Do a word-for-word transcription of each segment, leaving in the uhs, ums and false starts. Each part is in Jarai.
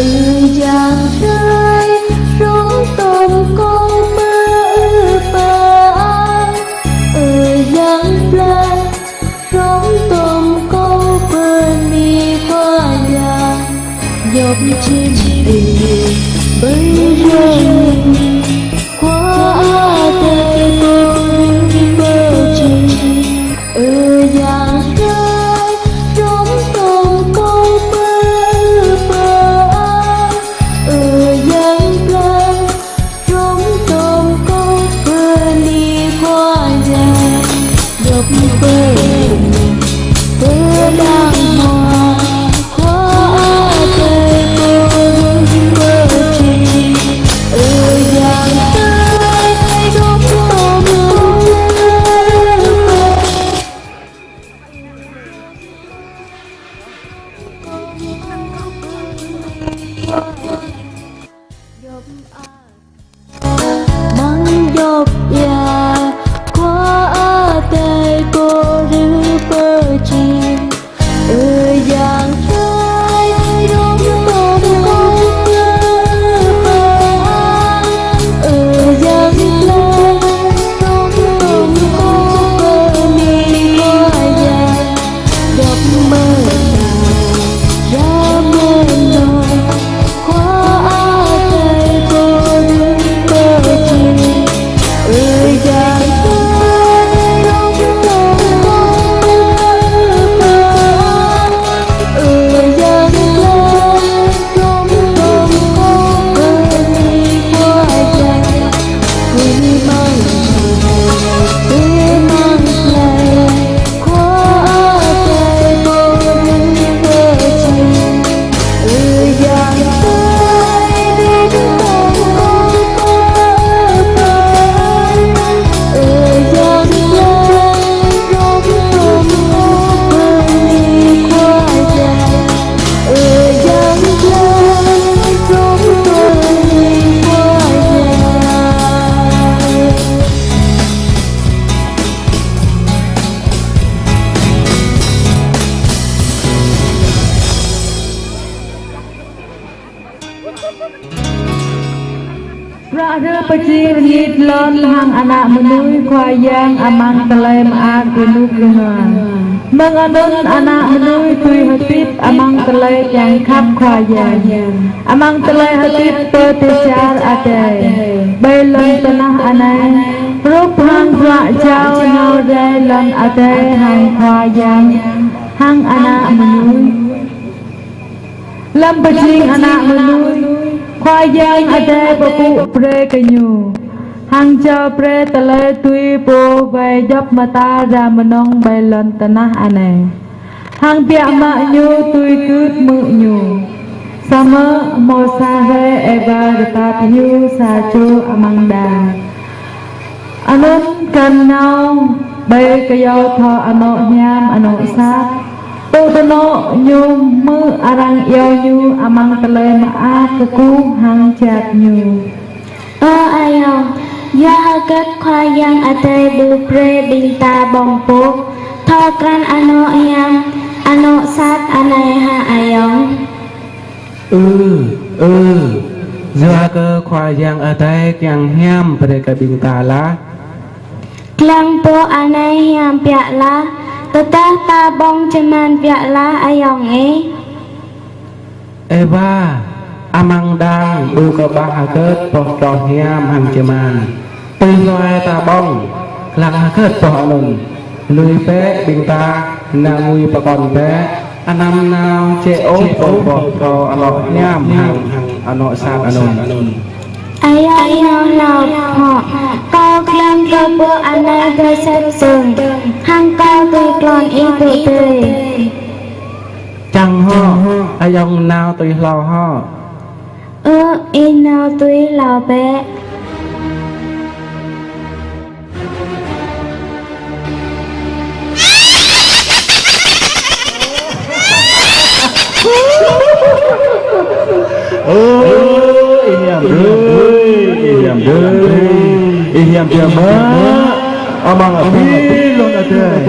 Ơ Yang hrơi, hrŏm tôm kâo pơ-ư pơ-ang. Ơ Yang plơi, hrŏm tôm kâo bơni Khua Yang. Djop jing ih ƀơi rơnuk, Khua Adai pô rưh pơjing. Ơ Yang hrơi, hrŏm tôm kâo pơ-ư pơ-ang. Ơ Yang plơi, hrŏm tôm kâo bơni Khua Yang. Djop bơni pơđar hmua, Khua Adai pô rưh pơjing. Ơ Yang plơi, hrŏm tôm kâo pơ-ư pơ-ang. Amăng djop ia, Khua Adai pô rưh pơjing. Ơ Yang hrơi, hrŏm tôm kâo pơ-ư pơ-ang. Ơ Yang plơi, hrŏm tôm kâo bơni Khua Yang. Djop mơta ra mơnong, Khua Adai pô rưh pơjing. Ơ Yang plơi, hrŏm tôm kâo pơ-ư pơ-ang. Ơ Yang plơi, hrŏm tôm kâo bơni Khua Yang. Bơni amăng adai, bơni amăng plơi, Khua Adai pô rưh pơjing. Ơ Yang plơi, hrŏm tôm kâo pơ-ư pơ-ang. Ơ Yang plơi, hrŏm tôm kâo bơni Khua Yang. Ơ Yang plơi, hrŏm tôm bơni Khua Yang. Bruă hrơi pơjing rơngit lŏn hăng ană mơnuih Khua Yang amăng tơlơi mơak rơnuk rơnua. Mơ̆ng anŭn ană mơnuih tui hơdip amăng tơlơi kiăng khăp Khua Yang, amăng tơlơi hơdip pơ dêh čar adai, ƀơi lŏn tơnah anai, hrup hăng bruă jao nao rai lŏn adai hăng Khua Yang, hăng ană mơnuih. Lơm pơjing ană mơnuih, Khua Yang Adai pơpŭ brơi kơ ñu, hăng jao brơi tơlơi tui pô wai djop mơta ra mơnong ƀơi lŏn tơnah anai. Hăng biă mă ñu tui gưt hmư̆ ñu. Samơ̆ hmâo sa hrơi Êwa rơbat hyu sa čô amăng đang. Anŭn kar nao ƀơi kơyâo thâo anŏ hiam anŏ sat. Tŭ tơnŏ ñu hmư̆ arăng iâu ñu amăng tơlơi mơak kơkuh hăng jăk ñu: Ơ ayŏng, yua hơget Khua Yang Adai ƀu brơi ƀing ta ƀơ̆ng pôk thâo krăn anŏ hiam anŏ sat anai hă ayŏng? Ư, ư, yua kơ Khua Yang Adai kiăng hiam brơi kơ ƀing ta lah. Lăng pô anai hiam biă lah, tơdah ta ƀơ̆ng čơman biă lah ayŏng ơi. Êwa, amăng đang ƀu kơƀah hơget boh tơlơi hiam hăng čơman. Tui hluai ta ƀơ̆ng, lăng hơget boh anŭn. Lui bĕ ƀing ta nao ngui pơkŏn bĕ, anăm nao čĕ ôh boh boh thâo anŏ hiam hăng anŏ sat anŭn. Ayŏng nao hlâo hŏ, kâo lăng kơ pô anai dơi sat sưng, hăng kâo tui klon ih tŭ tơi. Čang hŏ, ayŏng nao tui hlâo hŏ. Ơ, ih nao tui hlâo bĕ. Ơ, ih hiam đơi, ih hiam đơi, ih hiam biă mă. Amăng abih lŏn adai,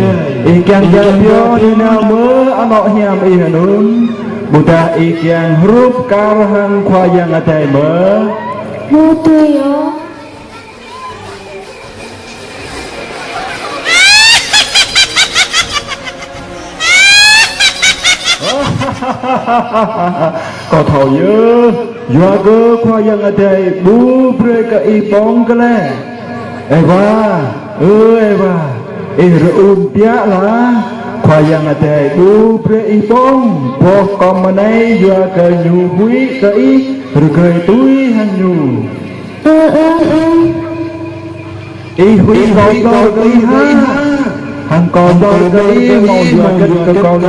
ih kiăng jao pioh ñu nao mơ̆ anŏ hiam ih anŭn. Ƀôdah ih kiăng hrup kar hăng Khua Yang Adai mơ̆? Ƀu dưi ôh. Kâo thâo yơh, yua kơ Khua Yang Adai ƀu brơi kơ ih ƀơ̆ng glaĭ. Êwa, ơ Êwa, ih rơun biă lah, Khua Yang Adai ƀu brơi ih ƀơ̆ng, boh kŏm anai yua kơ Ñu huĭ kơ ih, rơgơi tui hăng Ñu. Ơ, ơ, ơ. Ih huĭ kâo dŏ kơ ih hă? Hăng kâo dŏ kơ ih hmâo yua hơget kơ kâo lĕ?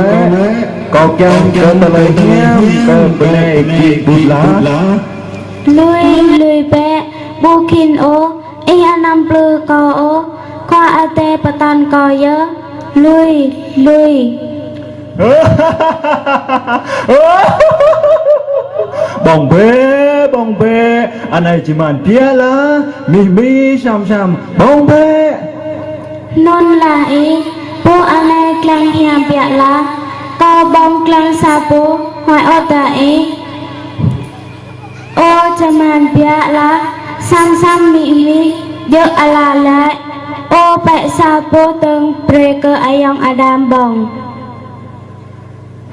Kâo kiăng kơ tơlơi hiam kơ bơnai git ƀut lah. Lui, lui bĕ, ƀu khĭn ôh, ih anăm plư kâo ôh, Khua Adai pơtăn kâo yơh. Lui, lui. Ƀơ̆ng bĕ, ƀơ̆ng bĕ, anai jơman biă lah, mih mih sam sam, ƀơ̆ng bĕ. Anŭn lah ih, pô anai klăng hiam biă lah, kâo ƀơ̆ng klăng sa pô, huai ôh dah ih. Ơ, jơman biă lah, sam sam mih mih, djơ̆ ala lĕ. Ơ, pĕ sa pô tơ̆ng brơi kơ ayŏng Adam ƀơ̆ng.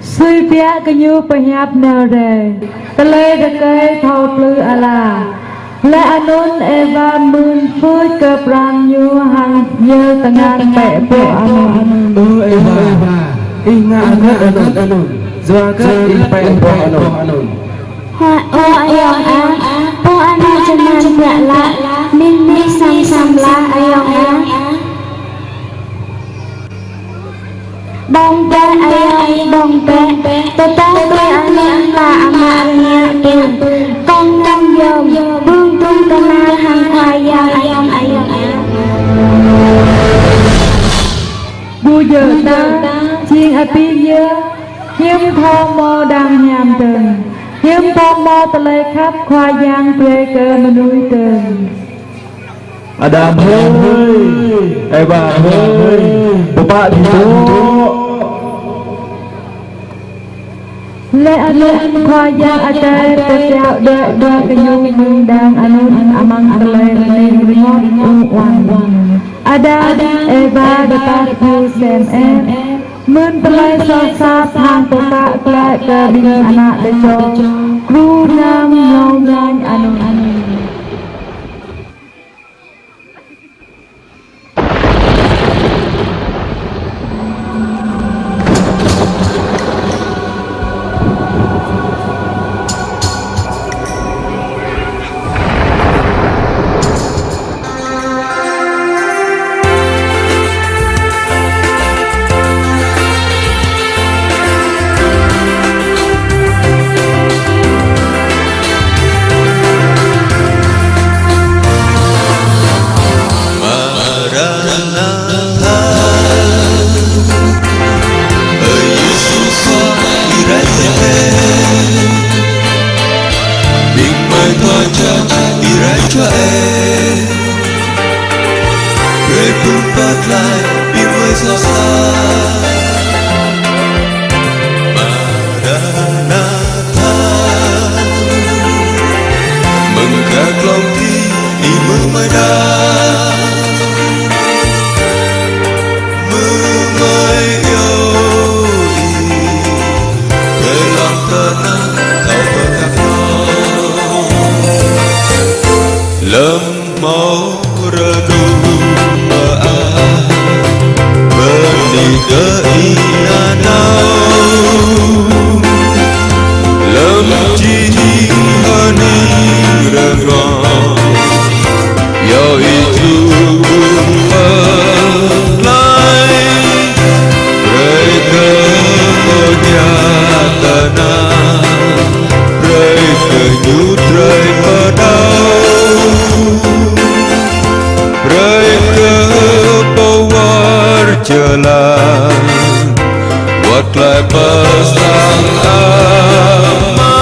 Sui biă gơñu pơhiăp nao rai, tơlơi rơkơi thâo plư ala. Laih anŭn Êwa mưn phuč kơ pran ñu hăng yơr tơngan pĕ pô anŭn. Ơ Êwa, ih ngă hơget anŭn? Yua hơget ih pĕ pô anŭn? Hua, ơ ayŏng ah, pô anŭn jơman biă lah, mih mih sam sam lah ayŏng ah. Ƀơ̆ng bĕ ayŏng, ƀơ̆ng bĕ, tơdah tui anŭn ta amra rơngiă pơ̆ng. Kông ngăn yôm, ƀơ̆ng tui kơnang hăng Khua Yang ayŏng ah. Ƀu djơ̆ ta, jing abih yơh, hiư̆m thâo hmâo đang hiam dơ̆ng, hiư̆m thâo hmâo tơlơi khăp Khua Yang brơi kơ mơnuih dơ̆ng. Adam hơi, Êwa hơi, pơpă či dŏ. Laih anŭn Khua Yang Adai pơtiŏ đuaĭ đuaĭ gơñu mơ̆ng đang anŭn amăng tơlơi rơngiă rơngot ung uan. Adam, Êwa rơbat hyu sem ĕp, mưn tơlơi soh sat hăng pơpă glaĭ kơ ƀing ană tơčô, gru nam mlâo mlañ anŭn. Maranatha, Ơ Yêsu Khua, ih rai čang ĕ. Ƀing mơi thâo čang, ih rai čang ĕ. Brơi pơpă glaĭ, ƀing mơi soh sat. Maranatha, mơ̆ng kơ glông ih, ih mơ̆ mơ̆ đa. Mơ̆ mơi yơh ih, brơi lŏm tơnang kâo pơkăp nao. Lơ̆m hmâo rơnŭk mơak, bơni kơ ih nanao. Lơ̆m jing hơning rơngot, yua ih čuh pơklaih, brơi kơ pơhiăp tơnap, brơi kơ ñu drơi pơđao, brơi kơ pô wơr jơlan, wơ̆t glaĭ pơ sang Ama.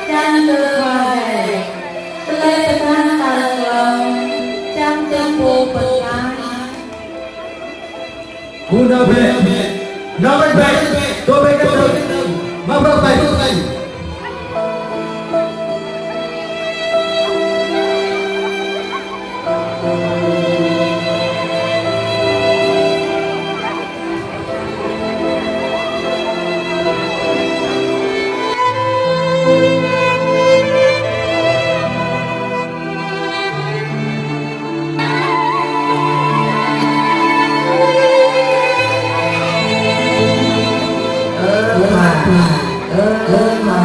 Čang kơ Khua Yang, tơlơi pơtăn ta lăng, čang kơ Pô Pơklaih. Hu nao bĕ, nao bĕ bĕ, tơ bĕ kơ tơ, mă bruă bĕ. Ơ Khua, ơ Khua, ơ Khua,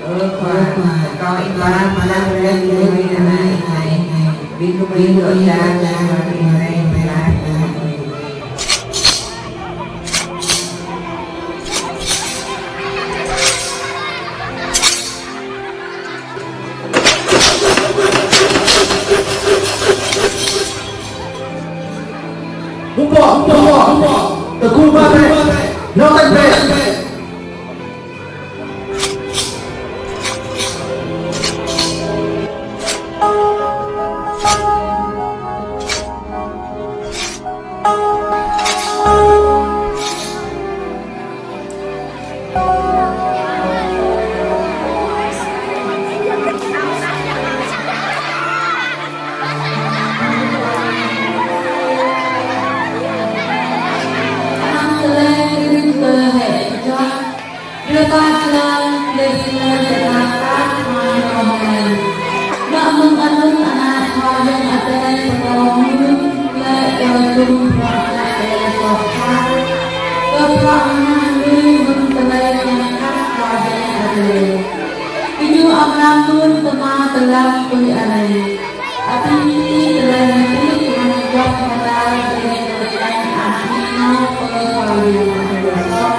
ơ Khua, kâo ih pap pap brơi kơ ƀing ană ih anai. Ƀing gơmơi dŏ čang kơ ƀing ană ih anai. Hơpă, hơpă, hơpă, tơgŭ mă bĕ, nao bĕ bĕ. Rơbat lăng lĕ lĕ lĕ lăng kah Khua Yang. Mă mơ̆ng anŭn ană Khua Yang Adai pơtô mơ̆n lĕ kơ tum prăk lĕ kơ soh kah. Kơ prăk ană mơ̆n mơ̆ng tơlơi kiăng kah Khua Yang Adai. Gơñu amra mơ̆n tơma tơlăng tui anai. Abih bang tơlơi hơdip amăng djŏp hơdai tơlơi tơlơi ană ih nao pơ Khua Yang Adai.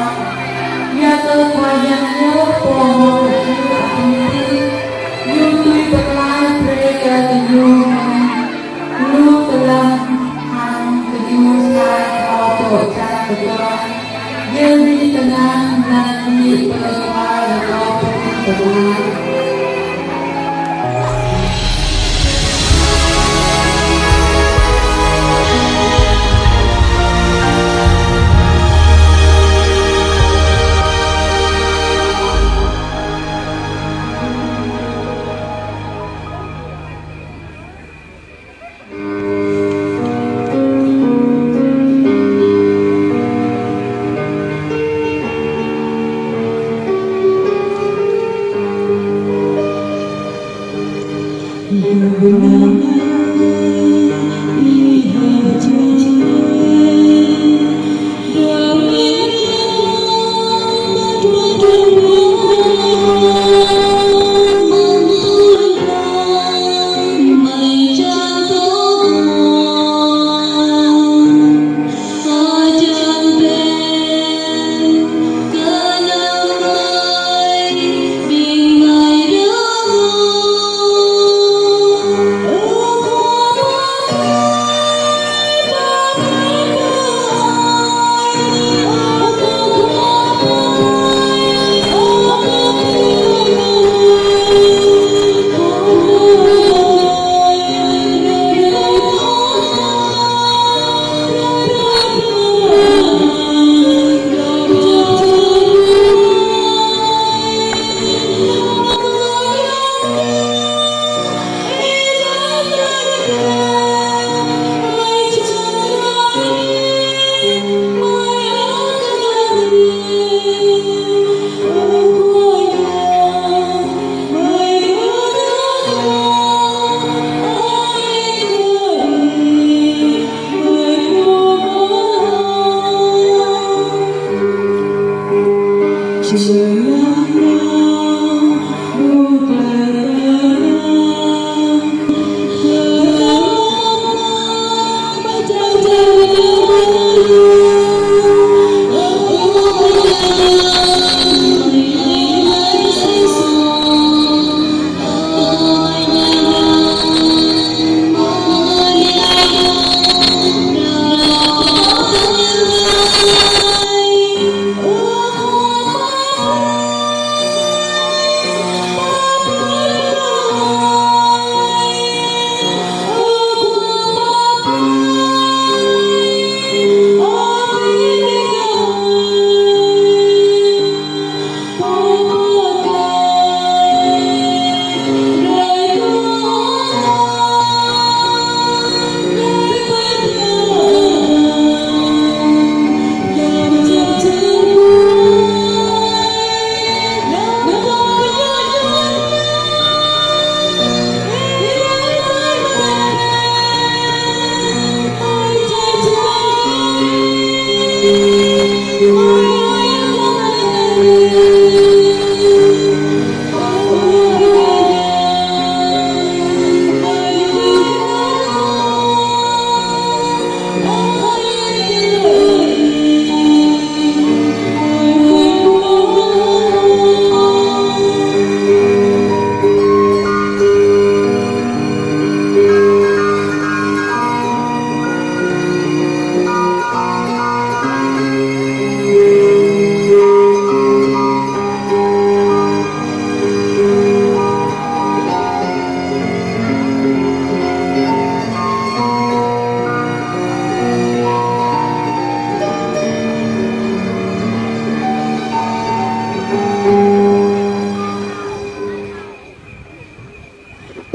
Yua kơ Khua Yang yơh Pô hmâo kơyua abih bang. Ñu dưi pơklaih brơi kơ gơñu mơ̆n. Lu tơlơi hăng gơñu sa thâo dŏ čang kơ Khua. Yua ri tơngan nan ni pơ Khua Yang Adai.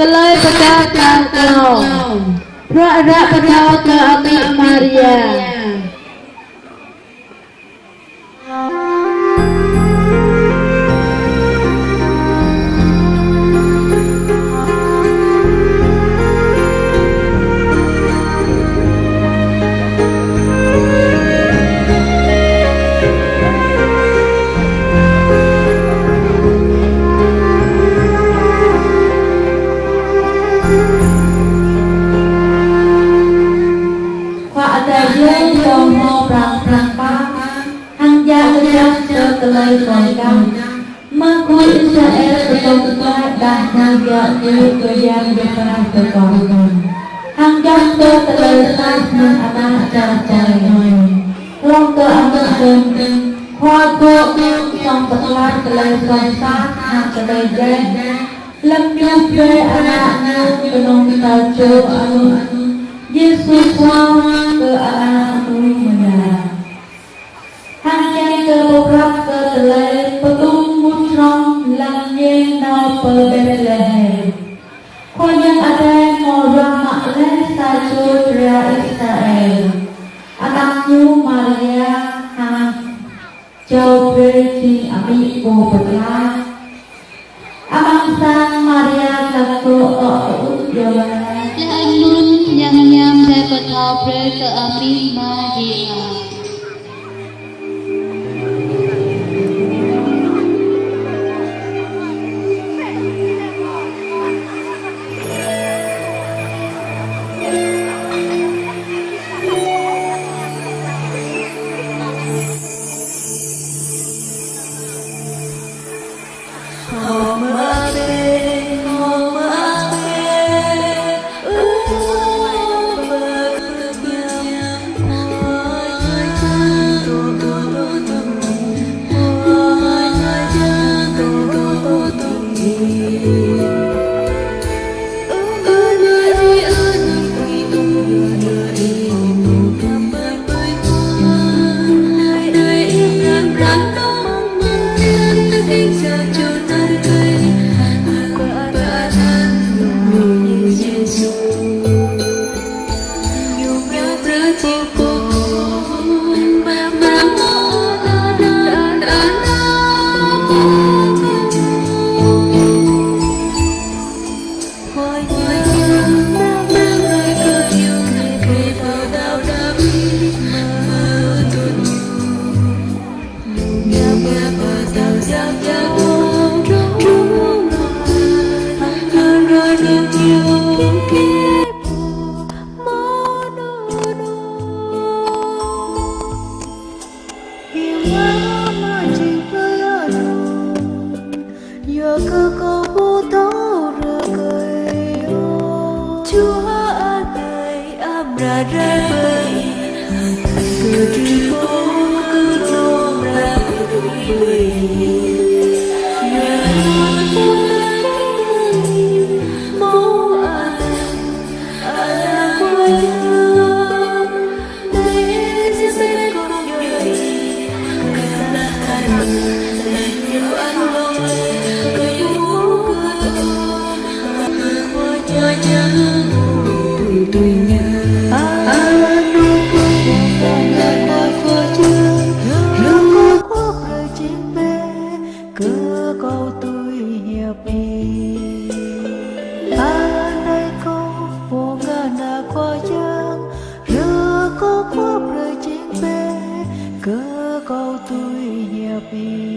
Tơlơi pơđar tal klâo. Bruă ră pơthâo kơ Amĭ Maria. Khua Adai yơh pơhmâo prang prang pă, hăng djă kơjăp kơ tơlơi pơkŏn. Mơ̆ng khul Israel pơtô pơklaih đah hăng djă tui kơ Yang Yêhôwa pơkŏn. Hăng djŏp kơ tơlơi sat mơ̆ng ană čar čai. Hlŏng kơ anŭn, Khua Adai song pơtlaih tơlơi soh sat hăng tơlơi djai. Lơ̆m Ñu brơi Ană Ñu kơnơ̆ng sa čô anŭn, Yêsu Khua, kơ ană anŭn mơ̆n. Hăng kiăng kơ pơprăp kơ tơlơi pơtum mŭt hrŏm lăng ñen nao pơ Betlehem, Khua Yang Adai hmâo ruah mă laih sa čô dra Israel, anăn Ñu Maria, hăng jao brơi jing amĭ Pô Pơklaih. Amăng sang Maria kơkuh tŏ tơŭt yơh. Laih anŭn Yang Hiam Adai pơthâo brơi kơ Amĭ Maria. Yua kơ kâo pơtô rơkơi ôh. Chúa Adai amra rai pơ ih, kơtrui pô kơ glông rai pơ ih. Yua kơ mơ̆ Kơ kâo tui hiăp ih. Anai kâo pô ngă ană Khua Yang, rơkâo Khua brơi jing bĕ, kơ kâo tui hiăp ih.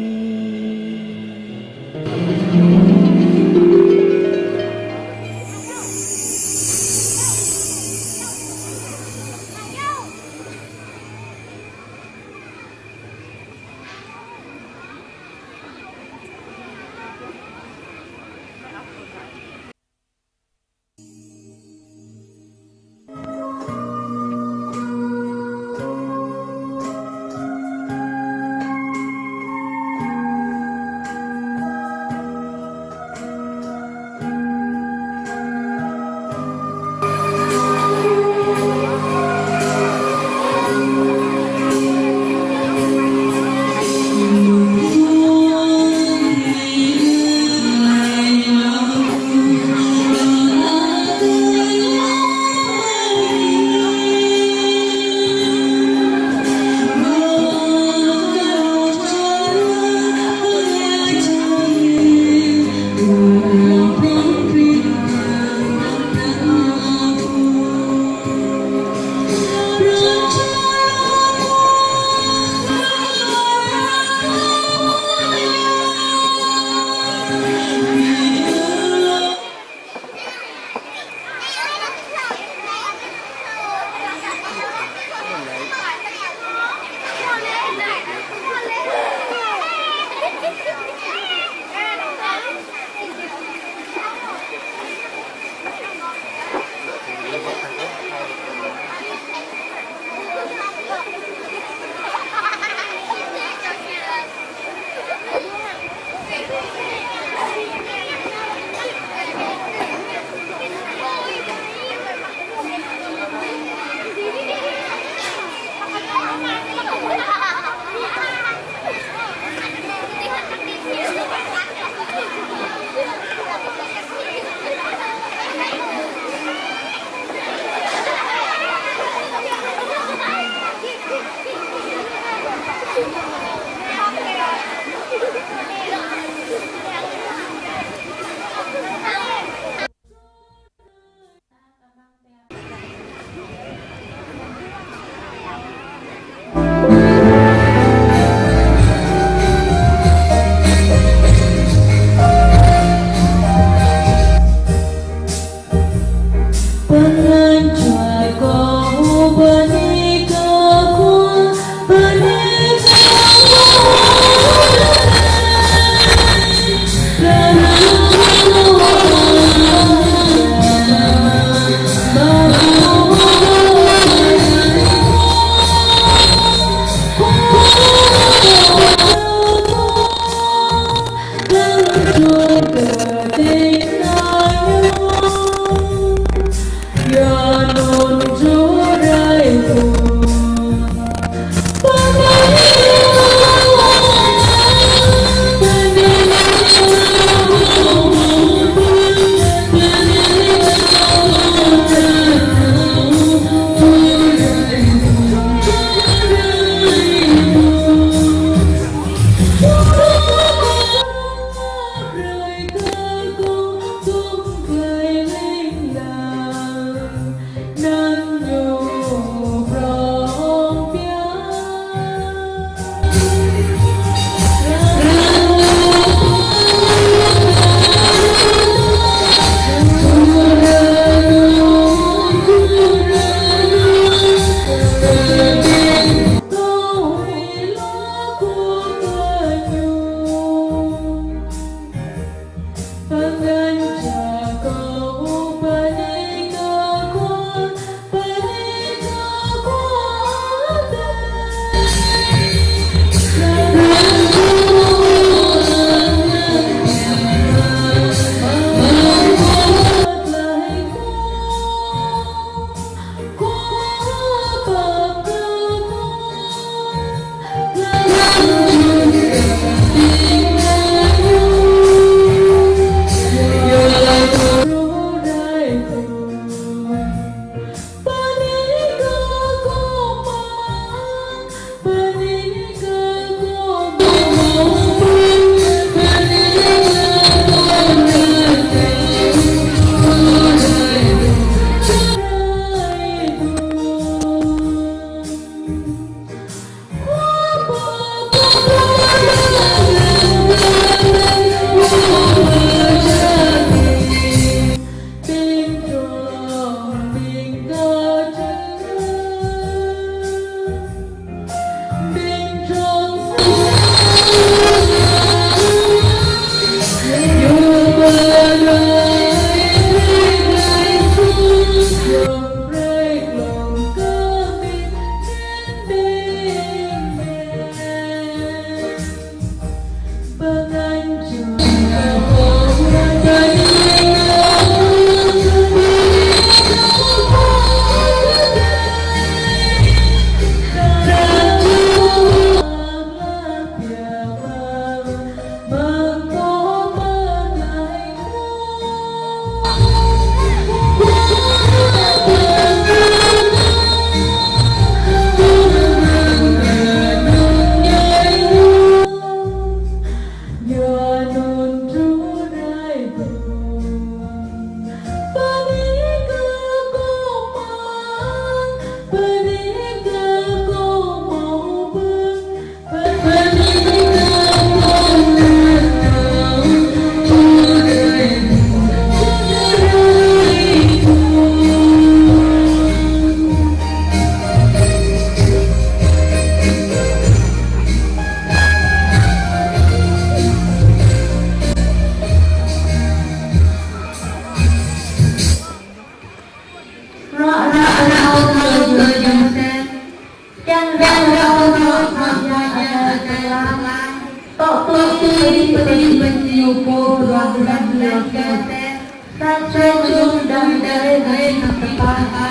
Sa čô mơnuih dŏ rai ƀơi tơpă,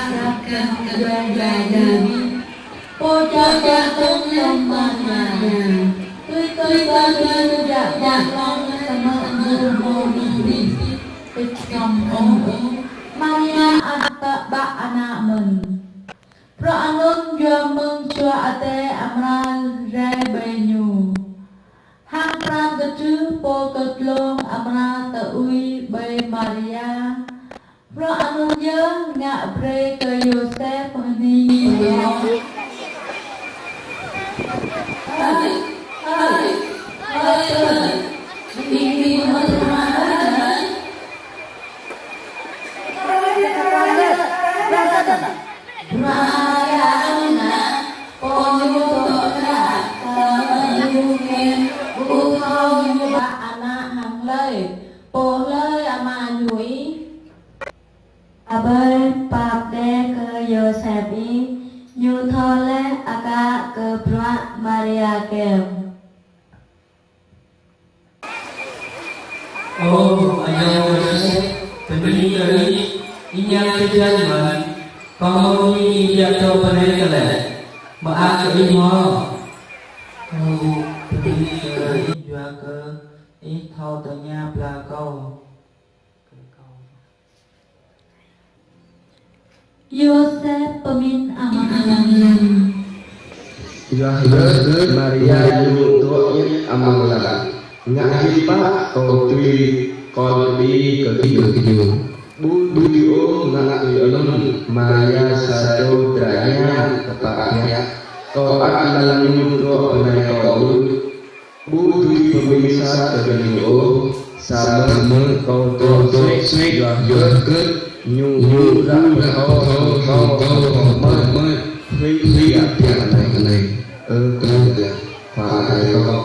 djă̱ kơ jua jua jua. Pô čang kơ tơ̆ng lĕ mơ̆ng anai. Tui tui tui tui djă̱ djă̱ lŏng samơ̆ ƀu hmâo mơnuih pĭt kăm ôh. Maria ăt pơƀă ană mơ̆n. Bruă anŭn yua mơ̆ng Jua Adai amra rai ƀơi ñu. Hăng pran kơtrưh pô kơtlông amra tơui ƀơi Maria. Bruă anŭn yơh ngă brơi kơ Yôsep hơning. Ană hăng hlơi? Pô hlơi ama ñu ih? Abơi pap đe kơ Yôsep ih, ñu thâo laih aka kơ bruă Maria kiăng. Ơ ayŏng Yôsep, bơni kơ ih, ih ñang tơjăn mơ̆n, kâo hmâo mơnuih ih djă̱ dŏ pơ anai kơ lĕ, mơak kơ ih hmâo. Ơ, bơni kơ ih yua kơ ih thâo tơña pla kâo. Yôsep pơmĭn amăng lăm. Yua hơget Maria ñu dŏ ñĕt amăng lăm? Ngă hĭ pă kâo tui kol kơđi kơ gơñu. Ƀu dưi ôh ngă tui anŭn, Maria sa čô dra yang tơpă biă. Kâo ăt lăng ñu dŏ pơ anai kâo ôh. Ƀu dưi pơmĭn sat kơ gơñu ôh, samơ̆ kâo dŏ sĭt yua hơget ñu ƀu ră pơthâo hăng kâo hơmâo mơ̆n, hrơi biă biă anai. Ơ Khua Adai kâo,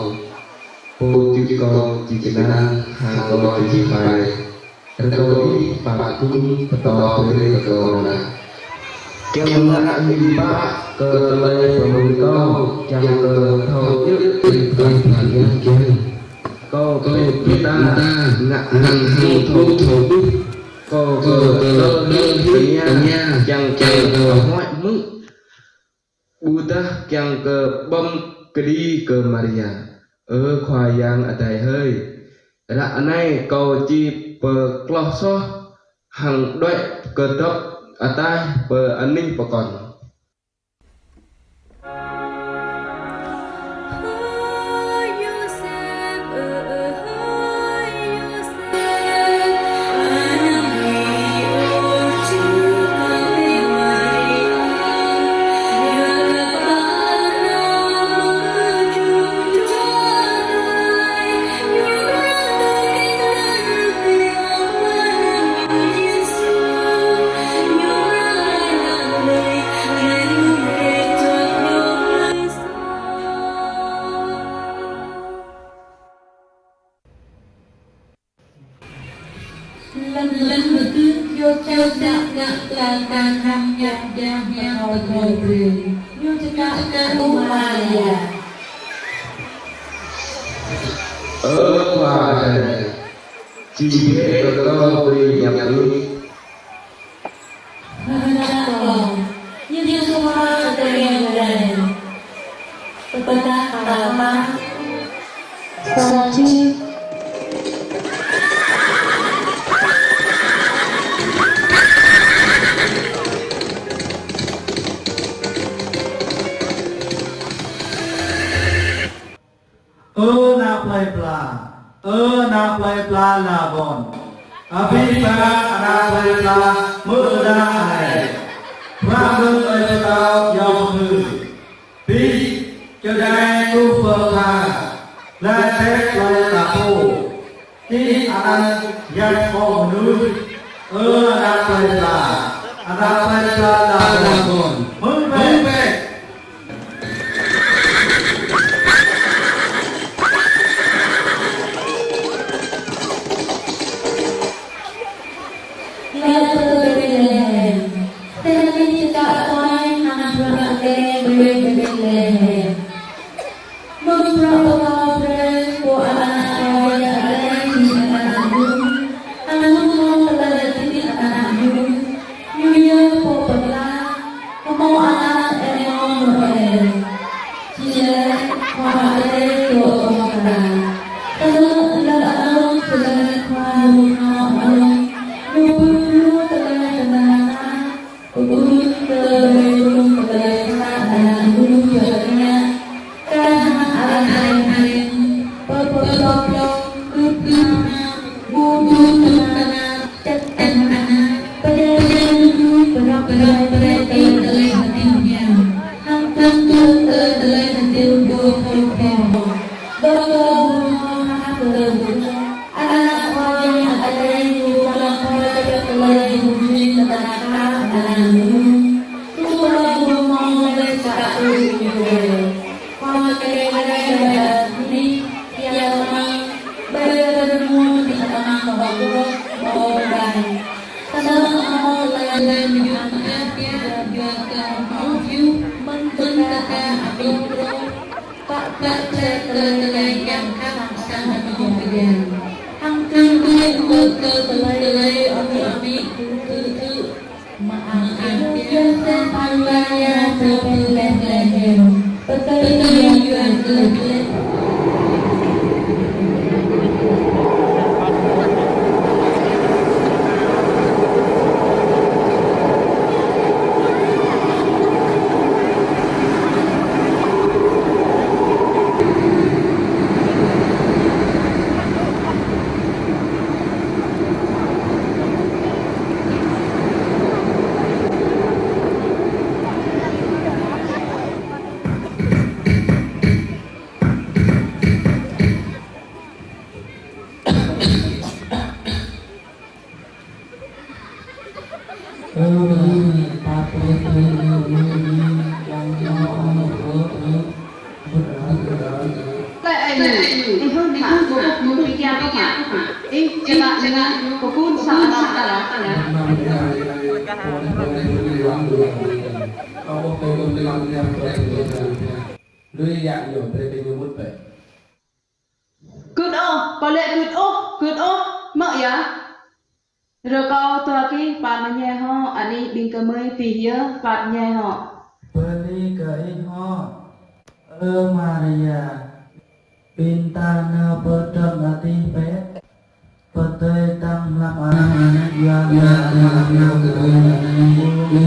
Pô čih kâo či kơnang hăng kâo či pai. Rơkâo ih pap kŭm pơtô brơi kơ kâo anai. Kiăng ngă hiư̆m pă kơ tơlơi pơmĭn kâo, kiăng kơ thâo djơ̆ tơlơi pơmĭn kiăng. Kâo kơ pơmĭn ta ngă hăng hăng thâo thâo ƀuh. Kâo kơ tơlơi tơña kiăng kiăng kơ huăi mơ̆. Ƀôdah kiăng kơ ƀơ̆ng kơđi kơ Maria. Ơ Khua Yang Adai hơi, ră anai kâo či pơkloh soh hăng đuaĭ kơdŏp ataih pơ anih pơkŏn. Lăng lăng mơ̆ tŭ Yôsep ngă ngă tơlơi kơnang hăng ñăp ñăp ñăp pơtô brơi. Ñu čơkă kơ Maria. Ơ Khua Adai, či brơi kơ kâo tơlơi ñăp ñăp. Ơ ană plơi pla, ơ ană plơi pla Labôn. Abih bang ană plơi pla mơ̆ anai. Bruă mơ̆ng ơi pơtao yom hư. Abih čơđai tuh pơkha. Lai pek plơi ta pô. Čih anăn Yang Pô mơnuih. Ơ ană plơi pla, ană plơi pla Labôn. Mơ̆ng bĕ. Lĕ tơ Betlehem. Tơdah ih čơkă tơlơi hăng bruă lĕ ƀơi Betlehem. Mơ̆ng bruă pơtô brơi pô ană kâo yă lĕ či ană ƀun. Anŭn mơ̆ng tơlơi Pă tơlơi, tơlơi yang khăp hăng sang anŏ pơyang. Hăng tơlơi, tơlơi, tơlơi amĭ, amĭ, kơ, kơ, mơak Yôsep hăng Maria tơ Betlehem. Pơtơi Yuan kơ, kơ, kơ. Tơlơi anai, ih hơ̆n mă, ƀu ƀuh mơ̆ng pi kiăng ôh mă. Ih čơkă nua, kơ kun sa anŏ ta lă. Lui yă ñu, brơi kơ ñu mŭt bĕ. Gưt ôh, pơlĕ gưt ôh, gưt ôh, mơ̆ yă. Rơkâo dua gih pap mơñai hŏ, anih ƀing gơmơi abih yơh pap mơñai hŏ. Bơni kơ ih hŏ, ơ Maria, ƀing ta nao pơ trŏm adih bĕ. Pơdơi tăng mlam anăn Yuan, Yuan, Yuan, Yuan, Yuan, Yuan, Yuan, Yuan.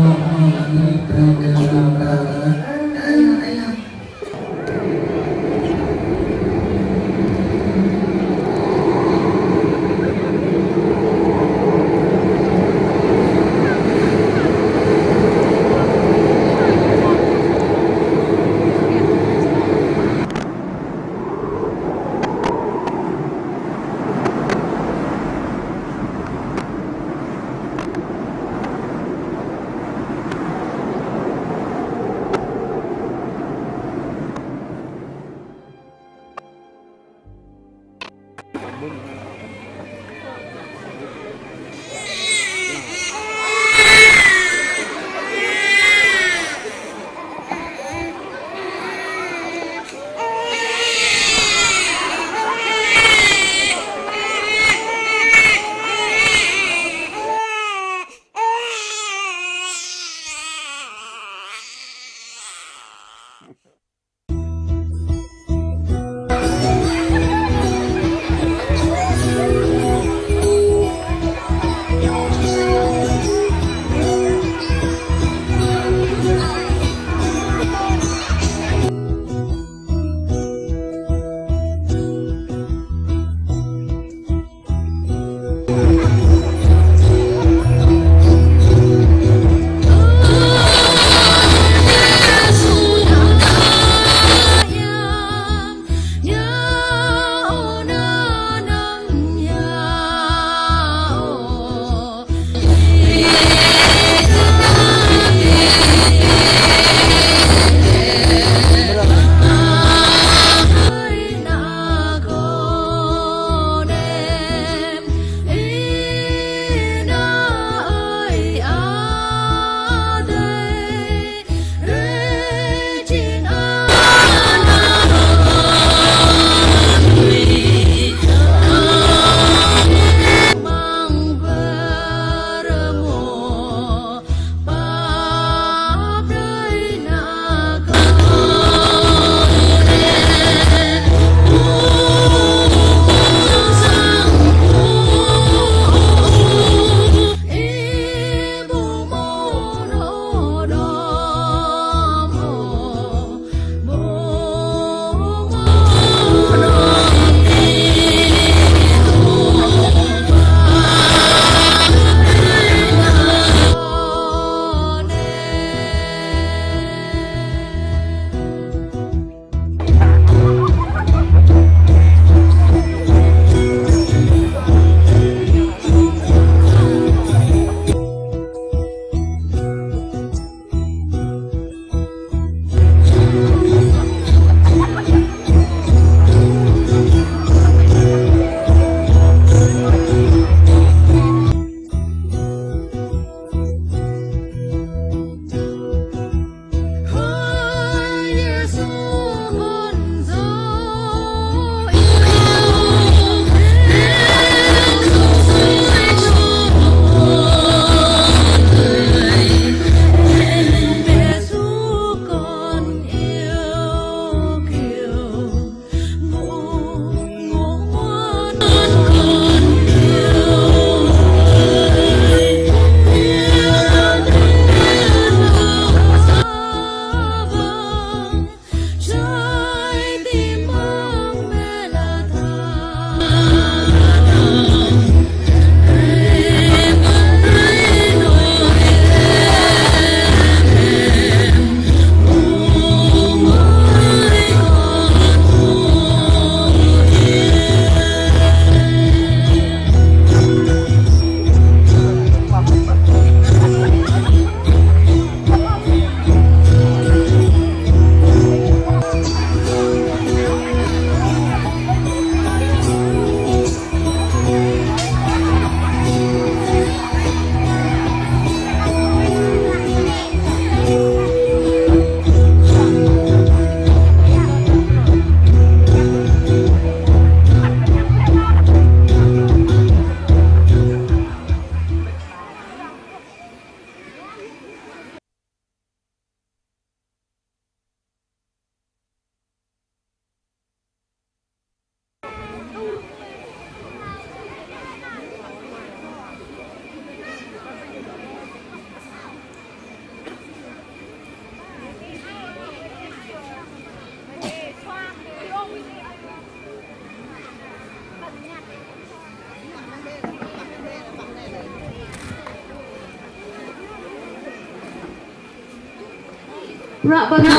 Bruă pơtô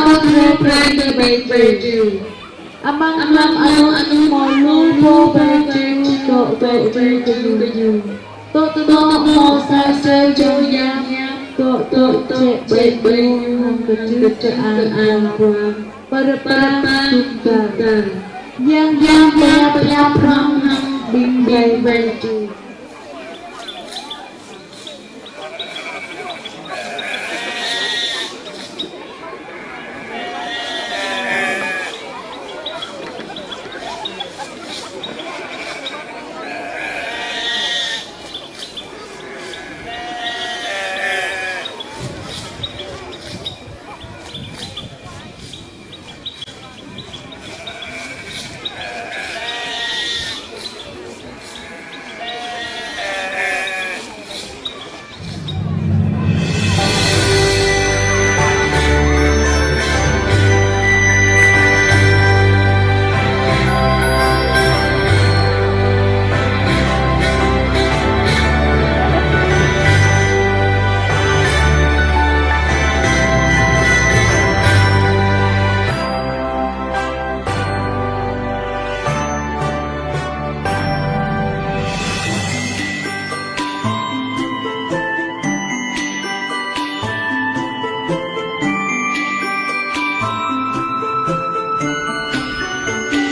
brơi kơ ƀing ƀing ƀing. Amăng anŭn hmâo lu pô ƀing ƀing dŏ dŏ djru kơ ñu. Dŏ tơdŏ hmâo sa čô yang hiam dŏ dŏ čĕ ƀing ñu hăng kơdrưh kơang ang kuang pơrơpang dŭm dar. Yang hiam pơhiăp pơhiăp hrŏm hăng ƀing ƀing ƀing.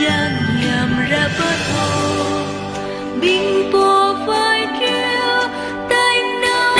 Yang hiam ră pơtô, ƀing pô wai triu, tañ nao.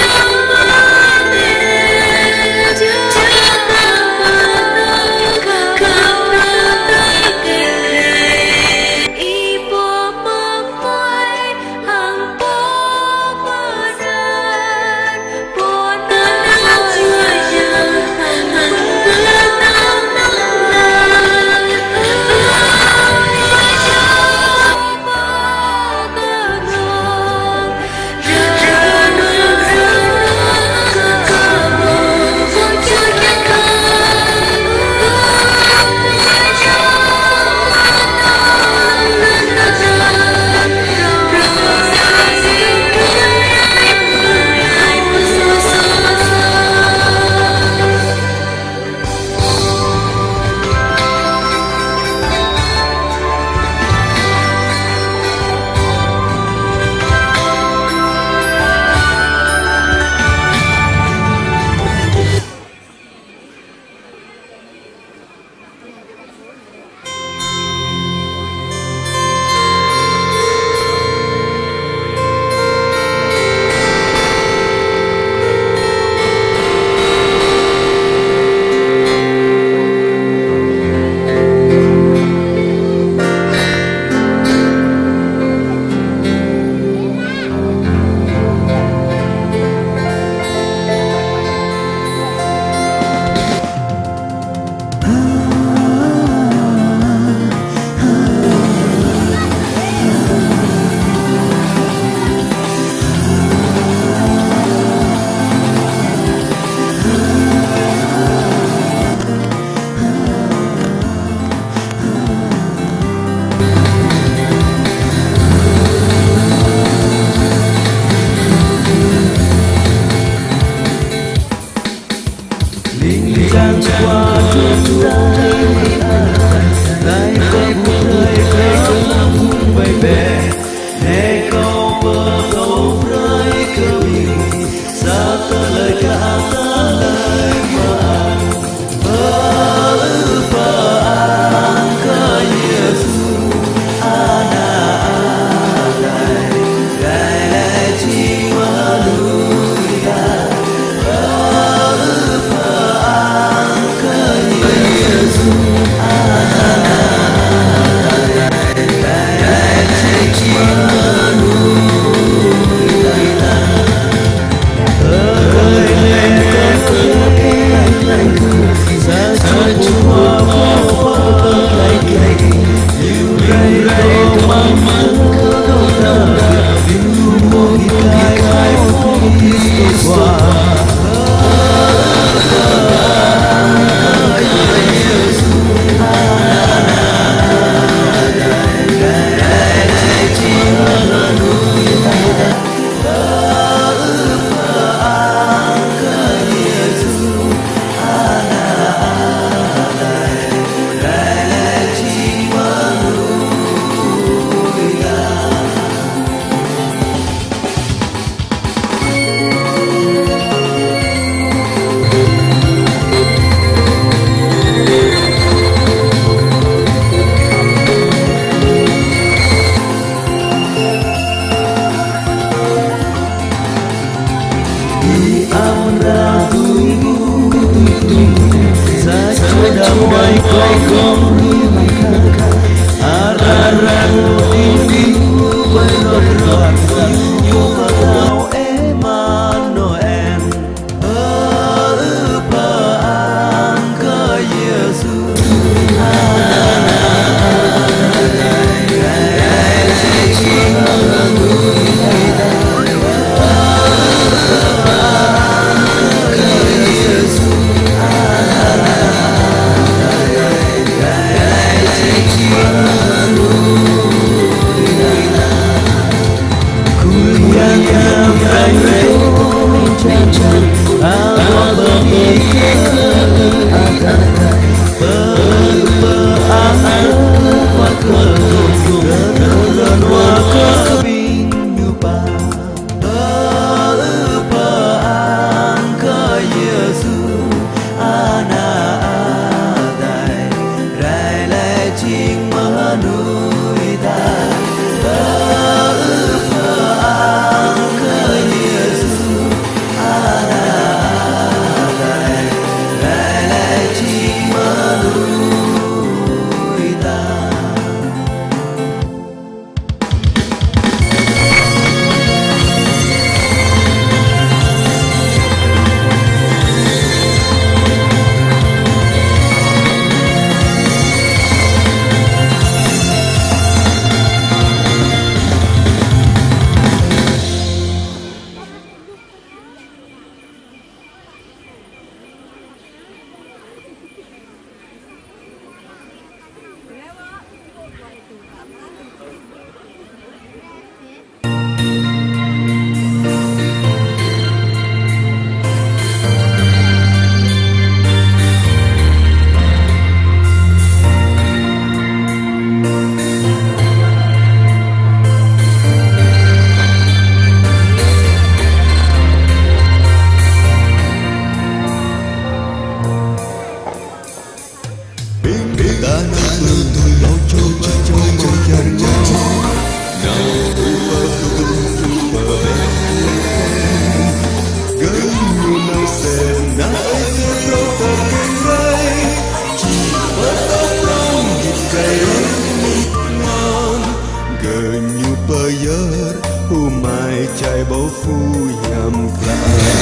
Gơñu pơyơr, Hơmai čai ƀâo phu hiam klă.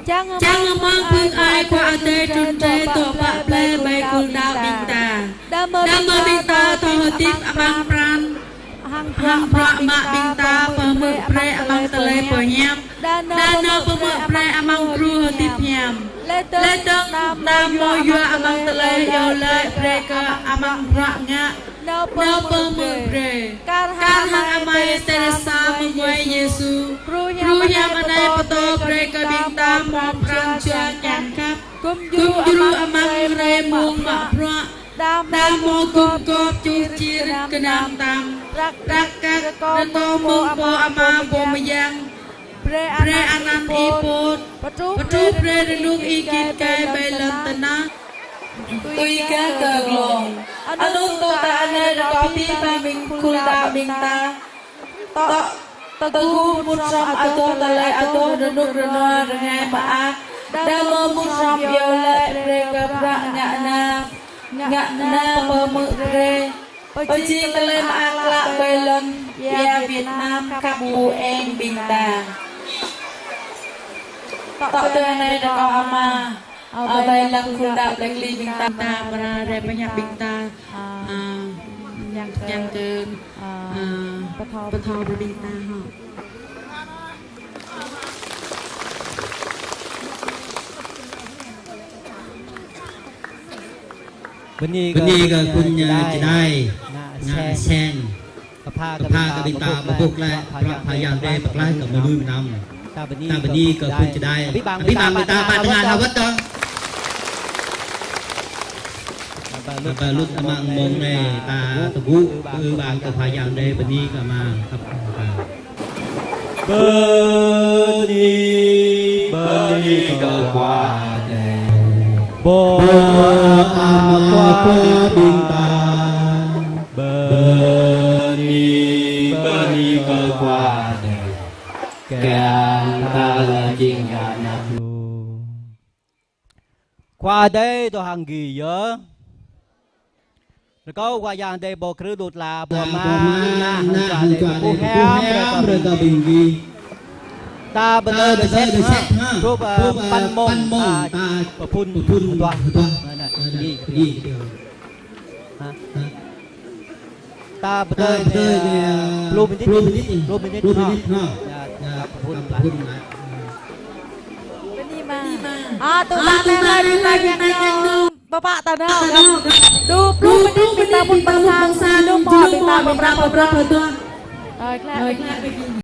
Čang hmâo phung ai Khua Adai trŭn rai dŏ pă plơi ƀơi khul đaŏ ƀing ta. Đah mơ ƀing ta thâo hơdip amăng pran hăng bruă mă ƀing ta pơhmư̆ brơi amăng tơlơi pơhiăp. Đah nao pơhmư̆ brơi amăng gru hơdip hiam. Lĕ dơ̆ng đah mơ yua amăng tơlơi iâu laĭ brơi kơ amăng bruă ngă nao pơhmư̆ brơi. Kar hăng amai Teresa mơnguai Yêsu, gru hiam anai pơtô brơi kơ ƀing ta hmâo pran jua kiăng khăp. Gum djru amăng hrơi mông mă bruă. Đah mơ gum gôp čuh čir gơnam tam. Prăk kăk rơkâo mơ̆ng pô ama pô mơyang. Brơi anăn ih pôt. Pơtruh brơi rơnŭk ih git gai ƀơi lŏn tơnah. Tui gah kơ glông. Anŭn tŏ ta anai rơkâo ƀing khul đaŏ ƀing ta. Tŏ tơgŭ mŭt hrŏm adoh tơlơi adoh rơnŭk rơnua rơngai mơak. Đah mơ mŭt hrŏm iâu laĭ brơi kơ bruă ngă na, ngă na pơhmư̆ brơi. Pơjing tơlơi mơak klă ƀơi lŏn ia Việt Nam khăp ƀu eng ƀing ta. Tŏ tui anai rơkâo ama. Ơ, ƀơi lăng khul đaŏ plơi Kli ƀing ta, ta amra rai pơhiăp ƀing ta, a, kiăng kơ, a, pơthâo brơi ƀing ta hŏ. Bơni kơ khul, a, čơđai, ngă sen. Kơphă kơ ƀing ta pơƀuh glaĭ bruă Khua Yang Adai pơklaih kơ mơnuih mơnam. Ta bơni kơ khul čơđai. Abih bang ƀing ta pơ tơngan hơwơ̆t dơ̆ng. Ba lŭt amăng mông anai ta tơgŭ ư bang kơ Khua Yang Adai, bơni kơ ama. Bơni, bơni kơ Khua Adai. Bơ ama Khua ƀing ta. Bơni, bơni kơ Khua Adai. Kiăng ta lăng jing ană Ñu. Khua Adai dŏ hăng gih yơh. Rơkâo Khua Yang Adai pô krư̆ đut la, pô mă, nă, hăng Khua Adai pơpŭ hiam brơi kơ ƀing gih. Ta pơdơi dơsep, truh, a, păn mông, ta pơphun hơduah. Nă, nă, nă, nă, nă, nă. Ha? Ta pơdơi, ta pơdơi, a, pluh minit, pluh minit, pluh minit, ha. Ya, ya, ta pơphun, ta pơphun, ha. Bơni mơ̆n. A, tŭ ta nao, ta nao, pơpă ta nao. Dua pluh minit ƀing ta mŭt pơ sang, jơnum hmâo ƀing ta pơprăp, pơprăp hơduah. Ơi, klă.